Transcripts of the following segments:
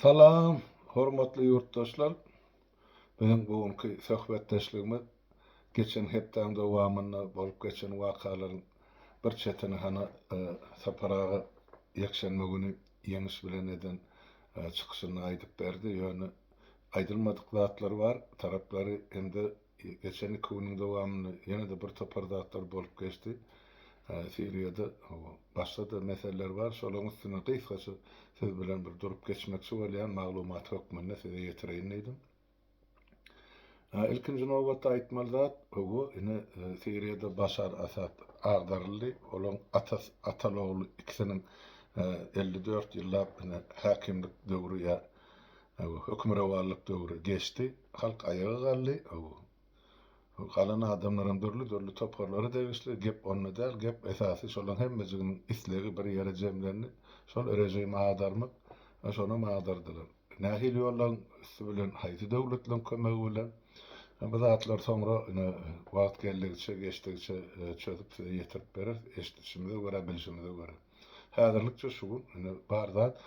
Salam, hormatly ýurtdaşlar! Biziň bu günki söhbetdeşligimiz geçen hepdäň dowamynda bolup geçen wakalaryň bir çetini hany Sapar aga ýekşenbe güni ýeňiş bilen eden çykyşynda aýdyp berdi. Ýöne aýdylmadyk zatlar bar, taraplary hem-de Geçen iki günüň dowamynda ýene-de bir topar zatlar bolup geçdi. Siriýada başga-da meseleler bar. Şolaryň üstünde gysgaça siz bilen bir durup geçmekçi bolýan, maglumat hökmünde size ýetireýin diýdim. Ilkinji nobatda aýtmaly zat, hawa, ine Siriýada Başar Asad agdaryldy. Olaryň atasy, ataly-ogly ikisiniň 54 ýyllap ine häkimlik döwri ýa Hökmürowanlyk döwri geçdi. Halk aýaga galdy. Galan adamlaram dürli-dürli toparlara degişli. Gep onda däl, gep esasy şolaň hemmejiginiň islegi bir ýere jemlendi. Şol režimi agdarmak. Şonam agdardylar. Nähili ýollaryň üsti bilen, haýsy döwletleriň kömegi bilen? Bu zatlar soňra ine wagt geldigiçe, geçdigiçe çözüp size ýetirip bereris. Eşidişimize görä, bilşimize görä. Häzirlikçe şu gün ine bar zat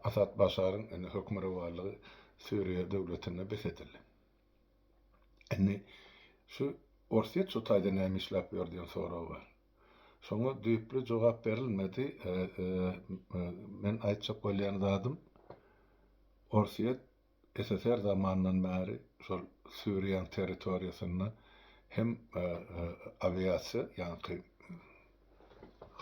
Asad Başaryň ine hökmürowanlygy Suriýa döwletinde bes edildi. Indi şu Orsýet şu taýda näme işläp ýör diýen sorag bar. Şoňa düýpli jogap berilmedi. Men aýtjak bolýan zadym Orsýet SSR zamanyndan bäri şol Suriýaň territoriýasynda hem awiasiýa, ýaňky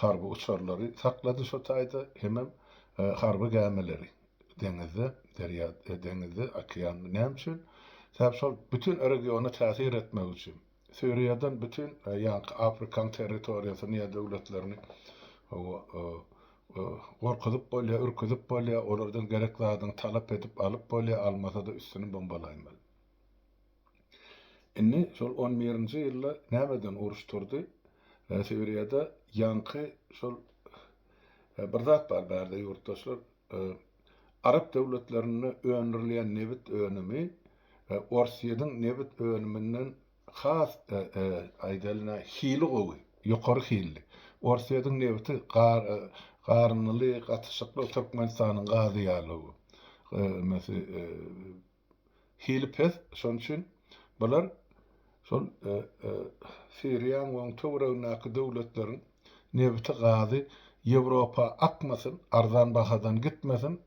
harby uçarlary saklady şo taýda, hemem harby gämileri deňizde, derýa, deňizde, okeanda. Näme üçin? Sebäbi şol bütin regiona täsir etmek üçin. Suriýadan bütin ýaňky Afrikaň territoriýasyny ýa döwletlerini gorkuzyp bolýar, ürküzip bolýar, olardan gerek zadyňy talap edip alyp bolýar, almasa-da üstüni bombalaýmaly. Indi şol on birinji ýylda nämeden uruş turdy? Suriýada ýaňky şol bir zat bar bärde ýurtdaşlar, Arap döwletlerinde öndürilýän nebit önümi Orsýetiň nebit önüminden has aýdalyna hili gowy, ýokary hilli. Orsýetiň nebiti garyndyly, gatyşykly Türkmenistanyň gazy ýaly. Hili pes, şonuň üçin bular şol Siriýaň we onuň töweregindäki döwletleriň nebiti, gazy Ýewropa akmasyn, arzan bahadan gitmesin,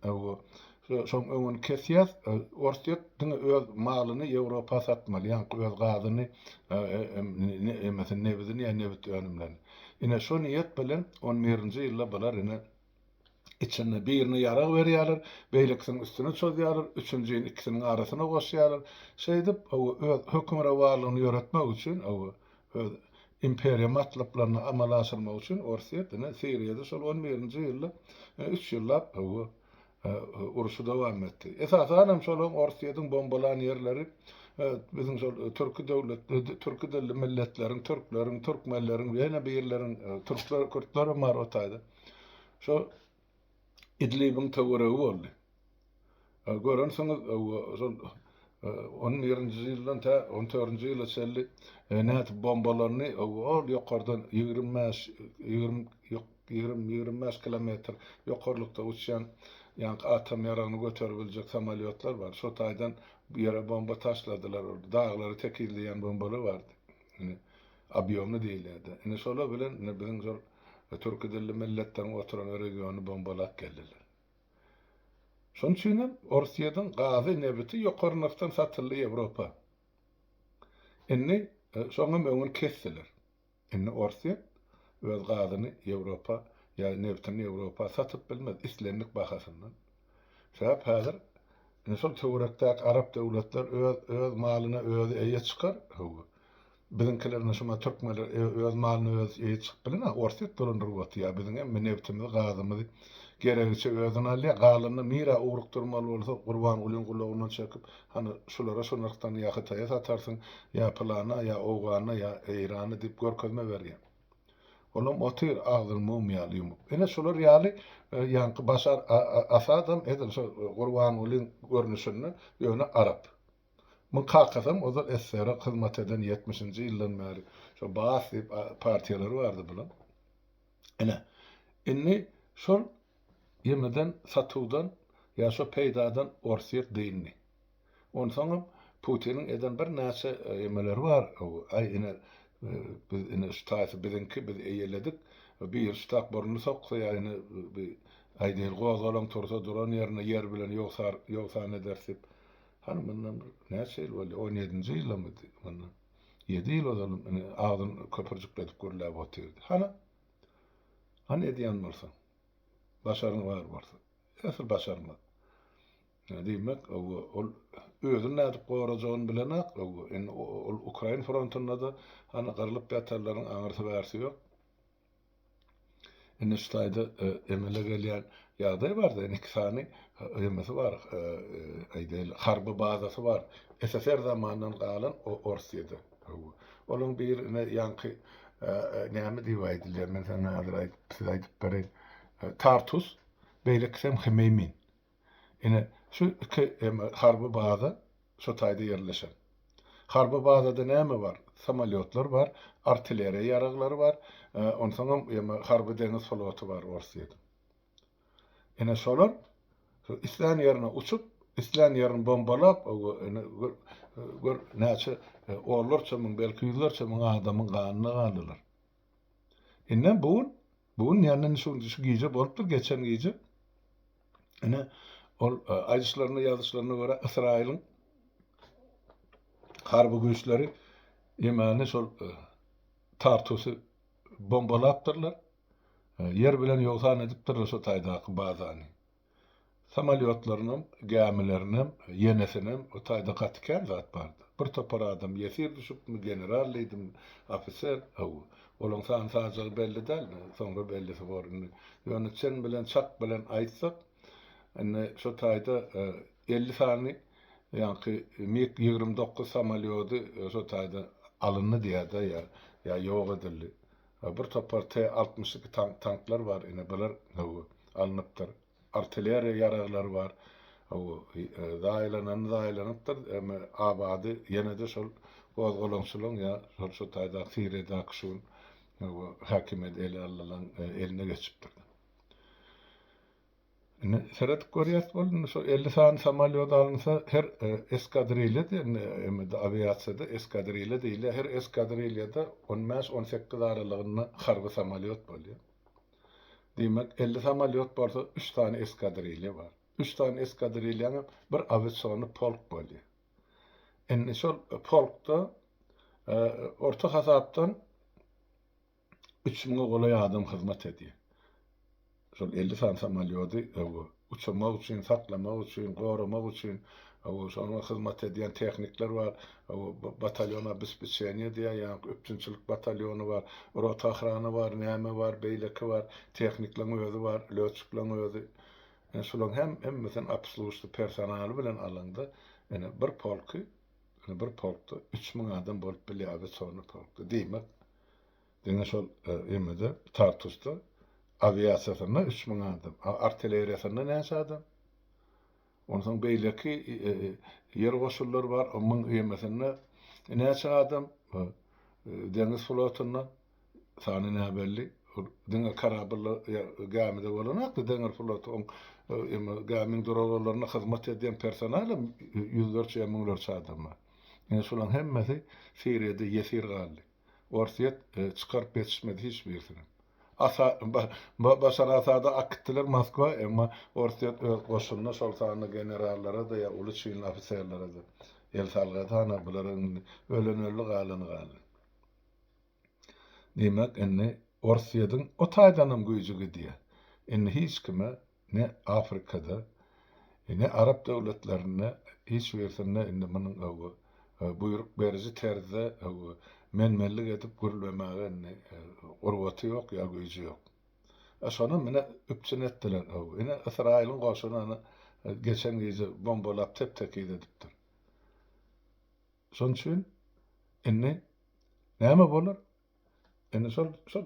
şoň öňüni kesýäs. Orsýet diňe öz malyny Ýewropa satmaly, ýaňky öz gazyny, emesini, nebidini ýa nebit önümlerini. Ine, şo niýet bilen on birinji ýylda bular ine Içinde birine ýarag berýärler, beýlekisiniň üstüne çozýarlar, üçünjini ikisiniň arasyna goşýarlar. Şeýdip, öz hökmürowanlygyny ýöretmek üçin, öz imperiýa matlaplaryny amala aşyrmak üçin Orsýet ine Siriýada şol on birinji ýylda üç ýyllap urşy dowam etdi. Esasan hem şolaryň Orsýetiň bombalan ýerleri biziň şol türki döwlet, türki dilli milletleriň, türkleriň, türkmenleriň, ýene birleriň, türkler, kürtler hem bar o taýda. Şo Idlibiň töweregi boldy. Görensiňiz, şol on birinji ýyldan tä on dördünji ýyla çenli nädip bombalandy, ol ýokardan 25, 20, 20, 25 kilometr ýokarlykda uçýan ýaňky atom ýaragyny göterip biljek samolýotlar bar. Şo taýdan ýere bomba taşladylar. Daglary tekizleýän bombalar bardy. Indi obýomny diýilýär-de. Indi şolar bilen indi biziň şol türki dilli milletleriň oturan regionyny bombalap geldiler. Şonuň üçin hem Orsýetiň gazy, nebiti ýokary nyrhdan satyldy Ýewropa. Indi şoň hem öňüni kesdiler. Indi Orsýet öz gazyny Ýewropa ýa nebitini Ýewropa satyp bilmez islendik bahasyndan. Sebäp häzir indi şol töwerekdäki arap döwletler öz öz malyna özi eýe çykar. Hawa. Biziňkiler indi şuma türkmenler öz malyna özi eýe çykyp bilenok. Orsýet dolandyryp otyrýar. Biziň hemme nebitimizi, gazymyzy geregiçe özüne alýar. Galanyny nirä ugrukdyrmaly bolsa Gurbangulyň gulagyndan çekip, hany şulara şu nyrhdan ýa Hytaýa satarsyň, ýa pylana, ýa Owgana, ýa Eýrana diýip görkezme berýär. Olam otyr agzyny mum ýaly ýumup. Ine şular ýaly ýaňky Başar Asadam edil şo Gurbangulyň görnüşinde ýöne arap. Muň kakasam ozal SSR-e hyzmat eden ýetmişinji ýyldan bäri şo Baas diýip partiýalary bardy bulaň. Ine, indi şol ýemeden, satuwdan. Ýa şo peýdadan Orsýet dyndy. Onsoňam Putiniň eden birnäçe emeleri bar, aý ine biz ine şu taýsy biziňki biz eýeledik, biri şu tak burnuny soksa ýa ine bi aýdaýly gozgalaň tursa duran ýerine ýer bilen ýogsar ýogsan ederis diýip. Hany mundan bir näçe ýyl boldy, on ýedinji ýyldamydy mundan ýedi ýyl ozalam ine agzyny köpürjikledip gürläp otyrdy. Hany hany edýän bolsaň, başaryň bar bolsa. Esl başarmaz. Diýmek, ol özüni nädip gorajagyny bilenak, indi ol ukrain frontunda-da hany gyrlyp ýatanlaryň aňyrsy-bärsi ýok. Indi şu taýda emele gelýän ýagdaý bar-da, indi iki sany emesi bar, aýdaýly, harby bazasy bar. SSR zamanyndan galan Orsýede. Olaryň biri ine ýaňky näme diýip aýdylýar, men saňa häzir aýdyp, size aýdyp bereýin. Tartus, beýlekisem Hmeýmin. Ine, şu iki harby baza şo taýda ýerleşen. Harby bazada näme bar? Samolýotlar bar, artilleriýa ýaraglary bar, onsoňam harby deňiz floty bar Orsýetiň. Ine, şolar islän ýerine uçup, islän ýerini bombalap, ine, gör, näçe onlarça müň, belki ýüzlerçe müň adamyň ganyna galdylar. Indem bu gün, bu gün ýa-da şu şu gije bolupdyr, geçen gije. Ine, ol e, aýdyşlaryna, ýazyşlaryna görä Ysraýylyň harby güýçleri ýemeni şol e, Tartusy bombalapdyrlar. E, ýer bilen ýogsan edipdirler şo taýdaky bazany. Samolýotlarynam, gämilerinem, ýenesinem o taýda gaty kän zat bardy. Bir topar adam ýesir düşüpmi, general diýdimi, ofiser, hawa, olaň sany-sajagy belli däl, soňra bellisi bor indi. Ýöne çen bilen, çak bilen aýtsak, indi şo taýda 50 sany ýaňky MiG 29 samolýody şo taýda alyndy diýýär-de ýa, ýa ýok edildi. Bir topar T 62 tank tanklar bar ine bular hawa alnypdyr. Artilleriýa ýaraglary bar. Hawa zaýalanany zaýalanypdyr. Emma abady ýene-de şol gozgalaňçylaryň ýa şol şo taýdaky Siriýadaky şu gün hawa häkimiýet ele aldylan eline geçipdir. Indi seredip görýäs boldy, indi şo 50 sany samolýot alynsa, her eskadrilýa diýen indi awiasiýada eskadrilýa diýilýär, her eskadrilýada on bäş, on sekiz aralygynda harby samolýot bolýar. Diýmek, 50 samolýot bolsa, üç sany eskadrilýa bar. Üç sany eskadrilýaň hem bir awiasiony polk bolýar. Indi şol polkda orta hasapdan Üç müňe golaý adam hyzmat edýär. Şol 50 sany samolýody uçurmak üçin, saklamak üçin, goramak üçin şoňa hyzmat edýän tehnikler bar. Batalýon obespeçeniýe diýýär, ýagny üpjünçilik batalýony bar, rota ohrana bar, näme bar, beýleki bar, tehnikleriň özi bar, lötçikleriň özi. Ine şularyň hem hemmesini obslužny personaly bilen alaňda, ine bir polky, ine bir polkda 3000 adam bolup bilýär awiasiony polkda. Diýmek, Diňe şol emede Tartusda awiasiýasynda 3000 adam, a artilleriýasynda näçe adam? Onsoň beýleki ýer goşunlary bar, onuň emesinde näçe adam? Deňiz flotunda sany näbelli. Diňe korablla gämide bolanok, deňiz floty oň eme gämiň duralgalarynda hyzmat edýän personal hem ýüzlerçe ýa müňlerçe adam bar. Ine şolaryň hemmesi Siriýada ýesir galdy. Orsýet çykaryp ýetişmedi hiç birisini. Asa, Başar Asady akitdiler Moskwa, emma Orsýet öz goşunyna, şol sanda generallara-da ýa uly çinli ofiserlere-de el salgady, hana bulara indi ölen öldi, galany galdy. Diýmek, indi Orsýetiň o taýdanam güýji gidýär. Indi hiç kime ne Afrikada, ne arap döwletlerinde hiç birisinde indi munuň buýruk beriji terzde men-menlik edip gürlemäge indi gurbaty ýok ýa güýji ýok. E şonam ine üpjün etdiler. Ine Ysraýylyň goşuny ana geçen gije bombalap tep-tekiz edipdir. Şonuň üçin indi näme bolar? Indi şol şol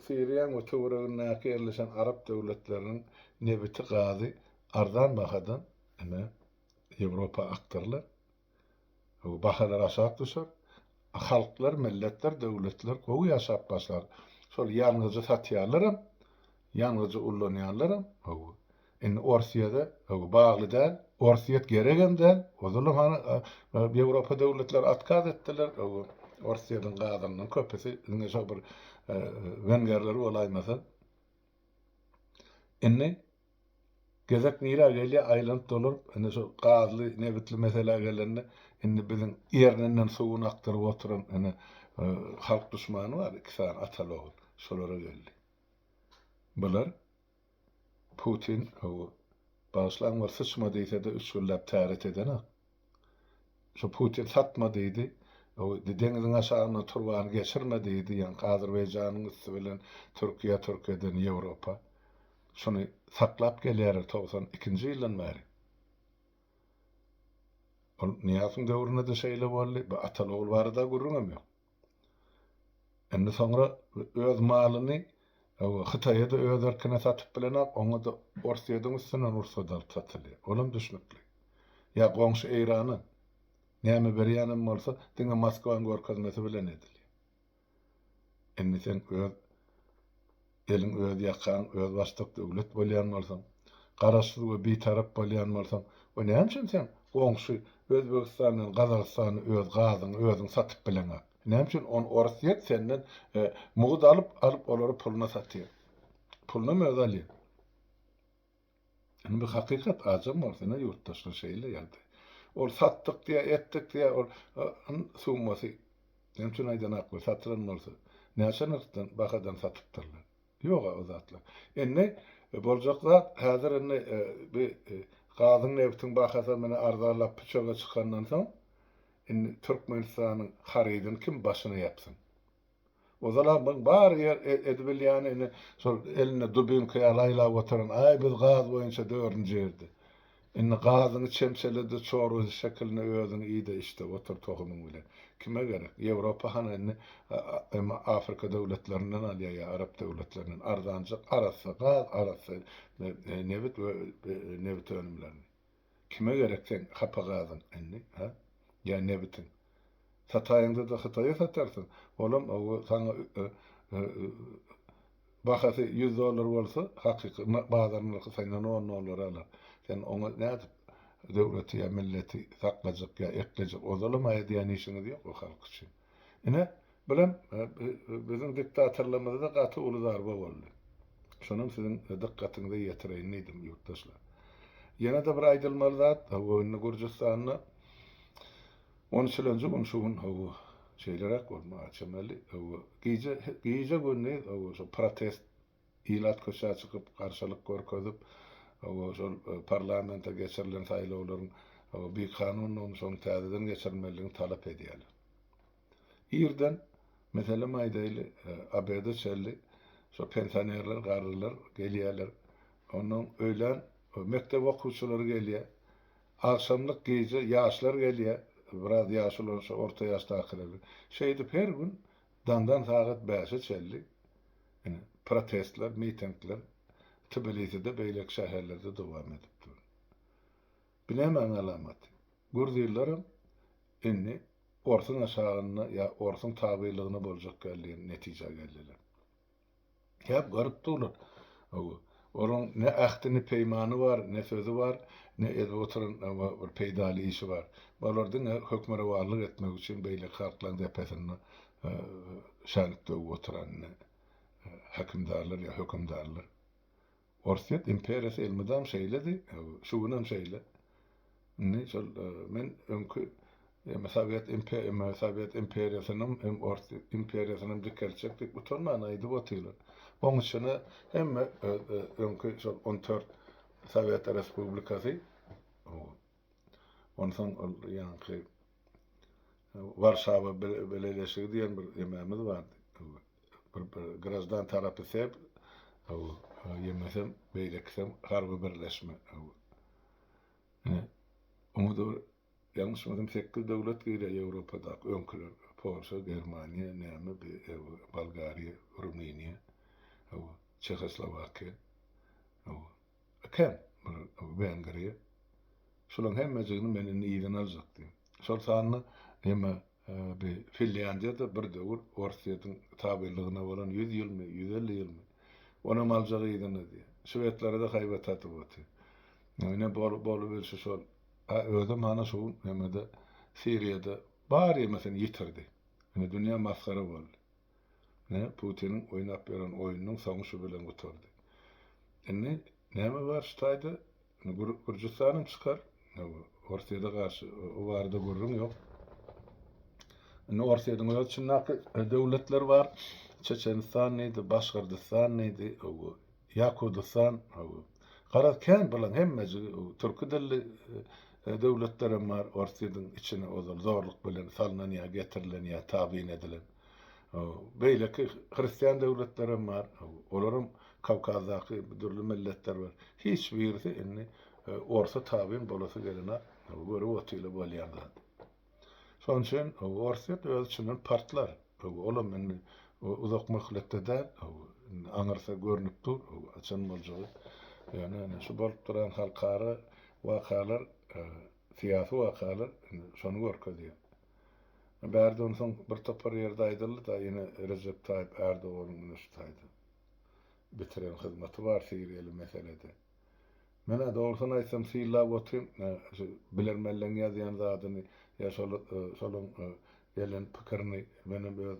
Siriýanyň we töweregindäki ýerleşen arap döwletleriniň nebiti, gazy arzan bahadan ine Ýewropa akdyrylar. Bahalar aşak düşer. Halklar, milletler, döwletler gowy ýaşap başlar. Şol ýangyjy satýanlaram, ýangyjy ullanýanlaram gowy. Indi Orsýede bagly däl, Orsýet geregem däl. Ozalam hany Ýewropa döwletleri otkaz etdiler. Orsýediň gazyndan köpüsi diňe şo bir wengerler bolaýmasa. Indi gezek nirä gelýär, aýlanyp dolanyp, indi şu gazly, nebitli meselä gelende, indi biziň erninden suwuny akdyryp oturan ine halk duşmany bar, iki sany ataly-ogul, şolara geldi. Bular Putin, hawa, bagyşlaň bir syçma diýse-de üç günläp täret edenak. Şu Putin satma diýdi, deňiziň aşagyndan turbany geçirme diýdi, ýaňky Azerbaýjanyň üsti bilen Türkiýä, Türkiýeden Ýewropa. Şuny saklap gelýärler 92-nji ýyldan bäri. Ol Nyýazowyň döwründe-de şeýle boldy, bu ataly-ogul barada gürrüňem ýok. Indi soňra öz malyny Hytaýa-da öz erkine satyp bilenok, oňa-da Orsýetiň üstünden rugsat alyp satylýar. Olam düşnükli. Ýa goňşy Eýrana näme berýänem bolsa, diňe Moskwanyň görkezmesi bilen edilýär. Indi sen öz Eliň öz ýakaň, özbaşdak döwlet bolýan bolsaň, garaşsyz we bitarap bolýan bolsaň, we näme üçin sen goňşy Özbegistan bilen Gazagystana öz gazyňy özüň satyp bileňok? Näme üçin ony Orsýet senden mugt alyp, alyp olary puluna satýar? Pulunam özi alýar. Indi bu hakykat ajam bolsa ine ýurtdaşlar şeýle ýagdaý. Ol satdyk diýýär, etdik diýýär, ol summasy näme üçin aýdanok we satylan bolsa näçe nyrhdan, bahadan satypdyrlar. Ýog-a o zatlar. Indi boljak zat häzir indi bu gazyň nebtiň bahasy mine arzanlap püçege çykandan soň indi Türkmenistanyň harydyny kim başyna ýapsyn. Ozalam buň bar ýer edibilýäni indi şol elinde dubinka ýaly aýlap oturan, aý biz gaz boýunça dördünji ýerde. Indi gazyňy çemçelede çorba şekilinde özüň iý-de içde otur tohumyň bilen. Kime gerek? Ýewropa hany indi hem Afrika döwletlerinden alýar ýa arap döwletlerinden arzanjyk arassa gaz, arassa nebit we nebit önümlerini. Kime gerek seň hapa gazyň indi, hä? Ýa nebitiň? Sataýyňda-da Hytaýa satarsyň, olam saňa bahasy ýüz dollar bolsa, hakyky bazar nyrhy senden on dollar alar. Sen oňa nädip döwleti ýa milleti saklajak ýa eklejek? Ozalam-a edýän işiňiz ýok o halk üçin. Ine, bulam biziň diktatorlarymyza gaty uly zarba boldy. Şonam siziň dykgatyňyza ýetireýin diýdim, ýurtdaşlar. Ýene-de bir aýdylmaly zat, hawa, indi Gürjüstanda on üçülenji gün şu gün, hawa, şeýleräk bolmaga çemeli, hawa, gije, gije-gündiz, hawa, şo protest Ilat köçä çykyp, garşylyk görkezip, şol parlamente geçirilen saýlawlaryň bikanundygyny, şonuň täzeden geçirilmelidigini talap edýärler. Irden, meselem aýdaýly, obeda çenli şo pensionerler, garrylar gelýärler. Ondan öýlän mekdep okuwçylary gelýär. Agşamlyk gije ýaşlar gelýär, biraz ýaşular, şo orta ýaşdakylar. Şeýdip her gün daňdan sagat bäşe çenli Ine, protestler, mitingler Tbiliside, beýleki şäherlerde dowam edip dur. Bu nämäň alamaty? Gruzynlaram indi orsuň aşagynda ýa orsuň tabylygynda boljak ýaly diýen netijä geldiler. Hep görüp durlar. Olaryň ne ähdi, ne peýmany bar, ne sözi bar, ne edip oturan bir peýdaly işi bar. Olar diňe hökmürowanlyk etmek üçin beýleki halklaryň depesinde şänik döwüp oturan häkimdarlar ýa hökümdarlar. Orsýet imperiýasy elmydam şeýledi, şu günem şeýle. Indi şol men öňki hem Sowet hem Sowet imperiýasynam hem Orsýet imperiýasynam dikeltjek diýip utanman aýdyp otyrlar. Oň içine hemme öňki şol 14 Sowet respublikasy onsoň ol ýaňky Warşawa bileleşigi diýen bir emämiz bardy. Bir, bir graždan tarapy seb, ýemesem beýlekisem harby birleşme. Ine, oňa da bir ýalňyşmasam 8 döwlet girýär Ýewropadaky öňküler. Polşa, Germaniýa, näme, Bolgariýa, Rumyniýa, Çehoslowakiýa. Kän bir Wengriýa. Şolaryň hemmejigini men indi yzyna aljak diýip. Şol sanda neme bi Finlýandiýa-da bir döwür Orsýetiň tabynlygyna bolan ýüz ýylmy, 150 ýylmy. Onam aljak yzyna diýip. Şwedlere-de haýbat atyp otyr. Ine bolubilşi şol. A özem hana şu gün nemede Siriýada bar ýemesini ýitirdi. Ine dünýä masgara boldy. Ine Putiniň oýnap ýören oýnunyň soňy şu bilen gutardy. Indi näme bar şu taýda? Indi Gürjüstanam çykar. Orsýede garşy o barada gürrüň ýok. Indi Orsýediň öz içindäki döwletler bar. Çeçenistan diýdi, Başgyrdystan diýdi, Ýakudystan, garaz kän bulaň hemmejigi türki dilli döwletlerem bar Orsýediň içine ozal zorluk bilen salnan ýa getirilen ýa tabyn edilen. Beýleki hristian döwletlerem bar. Olaram Kawkazdaky dürli milletler bar. Hiç birisi indi orsa tabyn bolasy gelenok. Görüp otyla bolýan zat. Şonuň üçin Orsýet öz içinden partlar. Olam indi uzak möhletde däl, indi aňyrsy görnüp dur, haçan boljagy. Ýöne ine şu bolup duran halkara wakalar, syýasy wakalar indi şony görkezýär. Bärde onsoň bir topar ýerde aýdyldy-da, ýene Rejep Taýyp Ärdoganyň ine şu taýda bitiren hyzmaty bar siriýaly meselede. Men-ä dogrusyny aýtsam synlap otyryn, şu bilermenleň ýazýan zadyny ýa şol şolaň gelen pikirini menem öz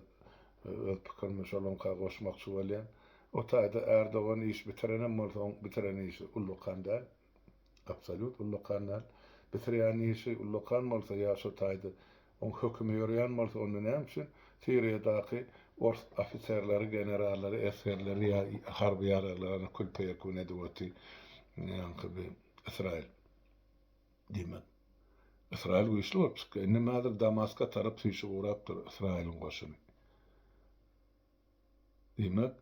öz pikirimi şolaňka goşmakçy bolýan. O taýda Ärdogan iş bitirenem bolsa oň bitiren işi ullakan däl. Absolýut ullakan däl. Bitirýän işi ullakan bolsa ýa şo taýda oň hökümi ýöreýän bolsa onda näme üçin Siriýadaky ors ofiserleri, generallary, esgerleri ýa harby ýaraglaryny kül-peýekun edip oty ýaňky bi Ysraýyl. Diýmek, Ysraýyl güýçli bolup çykýar. Indem häzir Damaska tarap süýşüp ugrapdyr Ysraýylyň goşuny. Diýmek,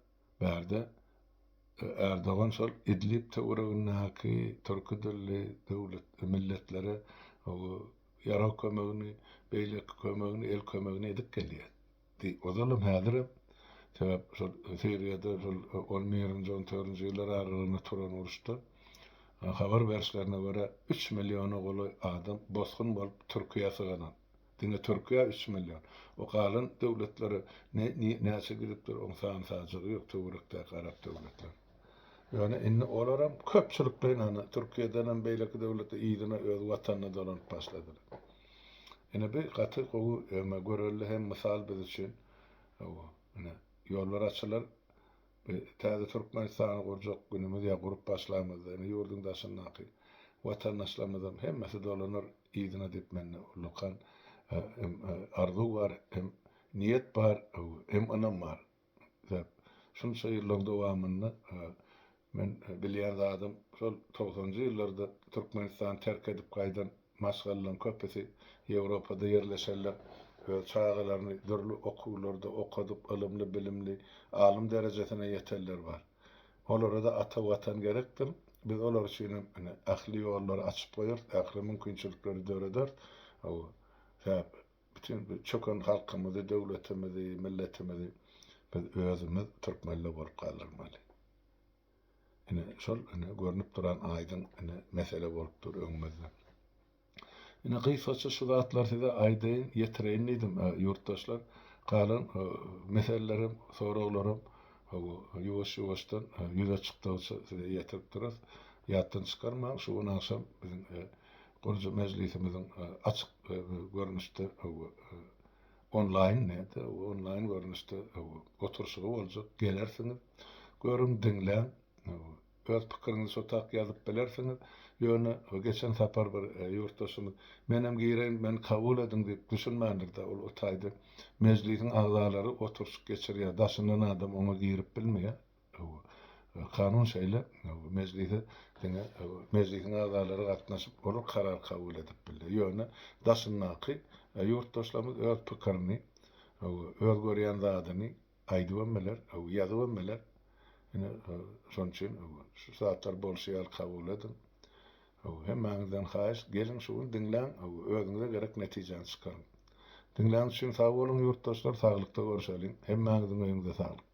bärde Ärdogan şol Idlib töweregindäki türki dilli döwlet, milletlere ýarag kömegini, beýleki kömegini, el kömegini edip gelýär. Ozalam, häzirem. Sebäp şol Siriýada şol on birinji, on dördünji ýyllar aralygynda turan uruşda habar berişlerine görä üç milliona golaý adam bosgun bolup Türkiýä sygynan. Diňe Türkiýä üç million. O galan döwletlere ne näçe gidipdir oň sany sajagy ýok töwerekdäki arap döwletler. Ýöne indi olaram köpçülikleýin hany Türkiýedenem beýleki döwlete yzyna öz watanyna dolanyp başladylar. Ine bi gaty gowy eme görelde hem mysal biz üçin. Hawa ine ýollar açylar. Bi täze Türkmenistany gurjak günümiz ýa gurup başlamyzda ine ýurduň daşyndaky watandaşlarymyzam hemmesi dolanar yzyna diýip mende ullakan hem arzuw bar, hem niýet bar, hem ynam bar. Sebäp şunça ýyllaryň dowamynda men bilýän zadym şol togsanjy ýyllarda Türkmenistany terk edip gaýdan maşgalalaryň köpüsi Ýewropada ýerleşenler öz çagalaryny dürli okuwlarda okadyp ylymly-bilimli alym derejesine ýetenler bar. Olara-da ata Watan gerekdir. Biz olar üçin hem ine, ähli ýollary açyp goýarys, ähli mümkinçilikleri dörederis. Hawa, sebäp bütin bu çöken halkymyzy, döwletimizi, milletimizi biz özümiz türkmenler bolup galdyrmaly. Ine, şol ine görnüp duran aýdyň ine mesele bolup dur öňümizde. Ine gysgaça şu zatlary size aýdaýyn, ýetireýin diýdim, ýurtdaşlar. Galan meselelerim, soraglarym ýuwaş-ýuwaşdan ýüze çykdygyça size ýetirip durarys. Ýatdan çykarmaň, şu gün agşam biziň gurujy mejlisimiziň açyk görnüşde onlaýn näde, onlaýn görnüşde oturyşygy boljak. Gelersiňiz, görüň, diňläň. Öz pikiriňizi şo tak ýazyp bilersiňiz. Ýöne geçen sapar bir ýurtdaşymyz menem gireýin, meni kabul ediň diýip düşünmändir-de, ol o taýda mejlisiň agzalary oturyşyk geçirýär, daşyndan adam oňa girip bilmeýär. Kanun şeýle, mejlise diňe mejlisiň agzalary gatnaşyp, olar karar kabul edip bilýär. Ýöne daşyndaky ýurtdaşlarymyz öz pikirini, öz görýän zadyny Aýdybam biler, ýazybam biler. Ine, şonuň üçin şu zatlar bolşy ýaly kabul ediň. Hemmäňizden haýyş, geliň şu gün diňläň, özüňize gerek netijäni çykaryň. Diňläniňiz üçin sag boluň ýurtdaşlar, saglykda görşeliň. Hemmäňiziň öýüňize saglyk.